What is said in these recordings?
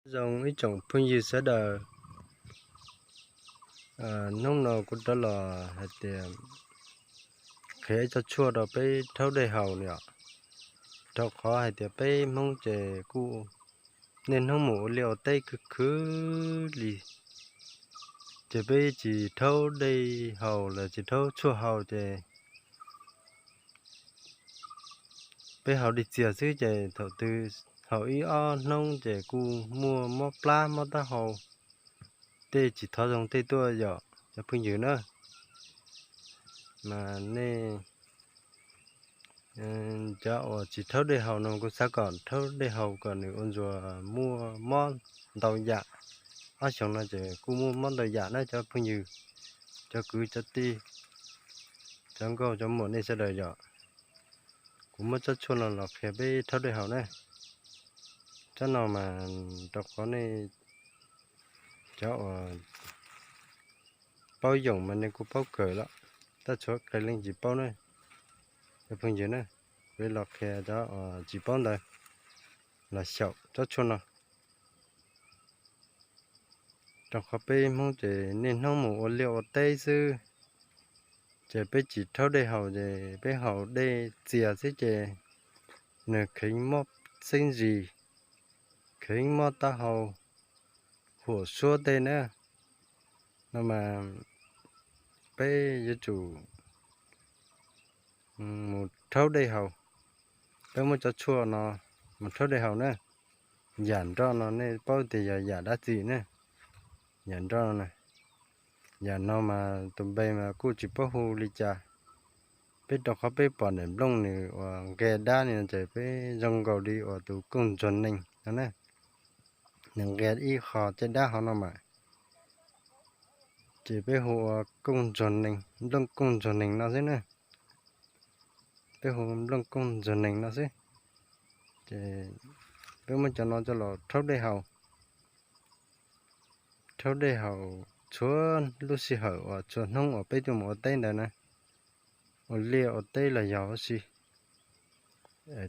Nyob zoo ib tsoom phooj ywg sawv daws, hnub no kuv rov los hais tias qhia ib tsob tshuaj rau peb rhaub dej haus no. Rau qhov hais tias peb Hmoob ces kuj niaj hnub mus ua liaj ua teb khwv khwv li, ces peb tsis rhaub dej haus los tsis rhaub tshuaj haus ces peb haus dej txias xwb ces thaum twg haus ib ob hnub ces kuj muaj mob plab mob taub hau, tej tsis thov zoo tej tuaj yom cov phooj ywg na. Mas nej cov uas tsis rhaub dej haus no kuv xav kom rhaub dej haus kom nws ua ntsuas muaj mob ntau yam. Ob xyoos no ces kuj muaj mob ntau yam na cov phooj ywg, cov kwv cov tij, cov nkauj cov muam nej sawv daws yom. Kuv muab tsob tshuaj no los qhia peb rhaub dej haus na. Tsob no mas rau qhov nej cov uas paub yoom mas nej kuj paub kawg lawm, tab tshuav qee leej tsis paub na cov phooj ywg na. Kuv los qhia cov uas tsis paub ntawd los xyaum tsob tshuaj no. Rau qhov peb Hmoob ces niaj hnub mus ua liaj ua teb xwb, ces peb tsis rhaub dej haus ces peb haus dej txias xwb ces nws kheev mob xeeb zis, kheev mob taub hau, huam suab tej na. No mas peb yuav tsum mus rhaub dej haus. Peb muab cov tshuaj no mus rhaub dej haus na. Yam nroj no nej paub tias yog yam dab tsi ne? Yam nroj no, yam no mas tus npe mas kuj tsis paub hu li cas. Peb rau qhov peb pom daim nplooj nws uas nqe dab li no ces peb zoo nkaus li uas tus kooj ntsuag nees no na. Nws nqe ib qho caj dab hauv no mas, ces peb hu ua kooj ntsuag nees, nplooj kooj ntsuag nees no xwb na. Peb hu nplooj kooj ntsuag nees no xwb. Ces peb muab cov no coj los rhaub dej haus, rhaub dej haus txhua lub sij hawm uas txhua hnub uas peb tuaj mus ua teb ntawd na, ua liaj ua teb los yog ua si,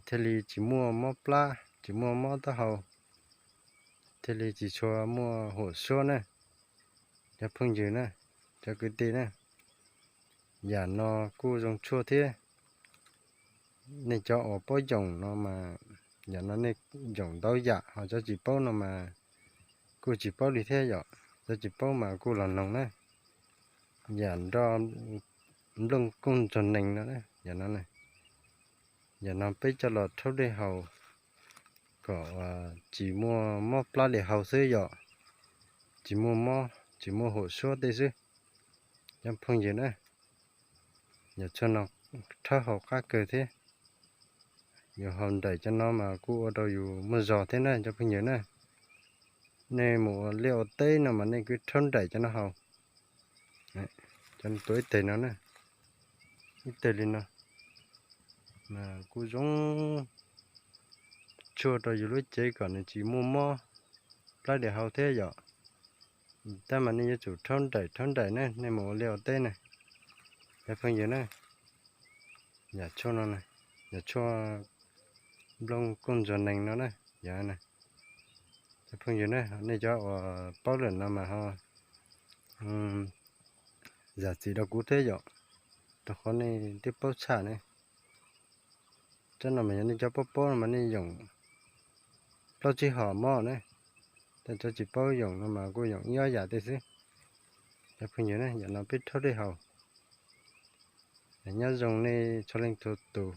thiaj li tsis muaj mob plab tsis muaj mob taub hau, thiaj li tsis tshua muaj huam suab na. Cov phooj ywg na, cov kwv tij na, yam no kuj zoo tshuaj thiab. Nej cov uas paub yoom no mas, yam no nej yoom ntau yam, ho cov tsis paub no mas kuj tsis paub li thiab yom. Cov tsis paub mas kuj los noog na. Yam nroj nplooj kooj ntsuag nees no, yam no, yam no peb coj los rhaub dej haus kom tsis muaj mob plab dej haus xwb yom, tsis muaj mob tsis muaj huam suab tej xwb. Cov phooj ywg na, yam tshuaj no rhaub haus qab kawg thiab. Yus haus nraim cov no mas kuj ua rau yus muaj zog thiab na cov phooj ywg na. Nej mus ua liaj ua teb no mas nej kuj rhaub nraim cov no haus. Cov tuav ib teg no na, ib teg li no, mas kuj zoo tshuaj rau yus lub cev kom nws tsis muaj mob plab dej haus thiab yom. Tab mas nej yuav tsum rhaub nraim rhaub nraim na, nej mus ua liaj ua teb na. Cov phooj ywg na, yam tshuaj no, yam tshuaj nplooj kooj ntsuag nees no na, yog cov phooj ywg na, nej cov uas paub lawm no mas ho zam txim rau kuv thiab yom, rau qhov nej twb paub tshaj ne. Tsob no mas yog nej cov paub paub no mas nej yoom plaub tsib hom mob na, tab cov tsis paub yoom no mas kuj yoom ib ob yam tej xwb. Cov phooj ywg na, yam no peb rhaub dej haus. Nyob zoo nej txhua leej txhua tus,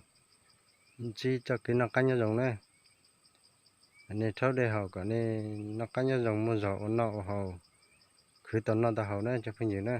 ntsib txoj kev noj qab nyob zoo na. Nej rhaub dej haus kom nej noj qab nyob zoo muaj zog ua noj ua haus, khwv tau noj tau haus na cov phooj ywg na.